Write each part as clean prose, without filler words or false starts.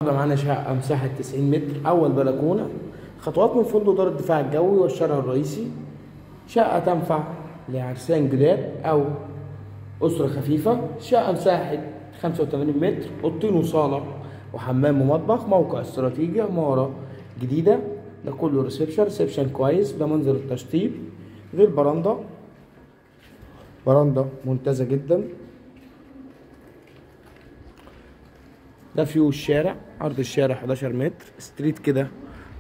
معانا شقة مساحة 90 متر، أول بلكونة، خطوات من فندق دار الدفاع الجوي والشارع الرئيسي. شقة تنفع لعرسان جداد أو أسرة خفيفة. شقة مساحة 85 متر، أوضتين وصالة وحمام ومطبخ، موقع استراتيجي، عمارة جديدة. ده كله reception، reception كويس. ده منظر التشطيب، غير برندة، برندة ممتازة جدا. ده view الشارع، عرض الشارع 11 متر، straight كده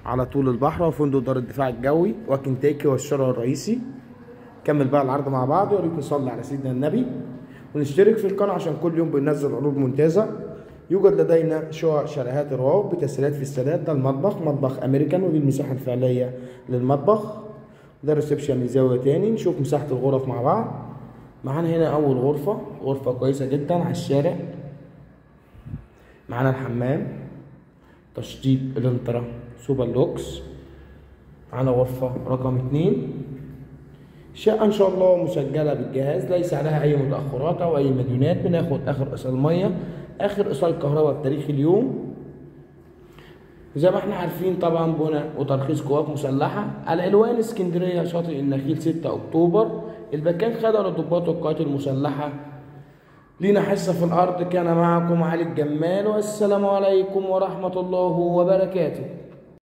على طول البحر وفندق دار الدفاع الجوي وكنتاكي والشارع الرئيسي. كمل بقى العرض مع بعض، ويا ريت نصلي على سيدنا النبي ونشترك في القناة عشان كل يوم بننزل عروض ممتازة. يوجد لدينا شقق شاليهات الرواب بتسهيلات في السداد. ده المطبخ، مطبخ امريكان، ودي المساحة الفعلية للمطبخ. ده reception من زاوية تاني. نشوف مساحة الغرف مع بعض. معانا هنا أول غرفة، غرفة كويسة جدا على الشارع. معانا الحمام، تشطيب الانترا سوبر لوكس. معانا غرفة رقم 2. شقة إن شاء الله مسجلة بالجهاز، ليس عليها أي متأخرات أو أي مديونات. بناخد آخر إيصال مية، آخر إيصال كهرباء بتاريخ اليوم. زي ما احنا عارفين طبعا بنى وترخيص قوات مسلحة. العنوان اسكندرية، شاطئ النخيل، 6 أكتوبر. المكان خدع للضباط والقوات المسلحة. لينا حصة في الأرض. كان معكم علي الجمال، والسلام عليكم ورحمة الله وبركاته.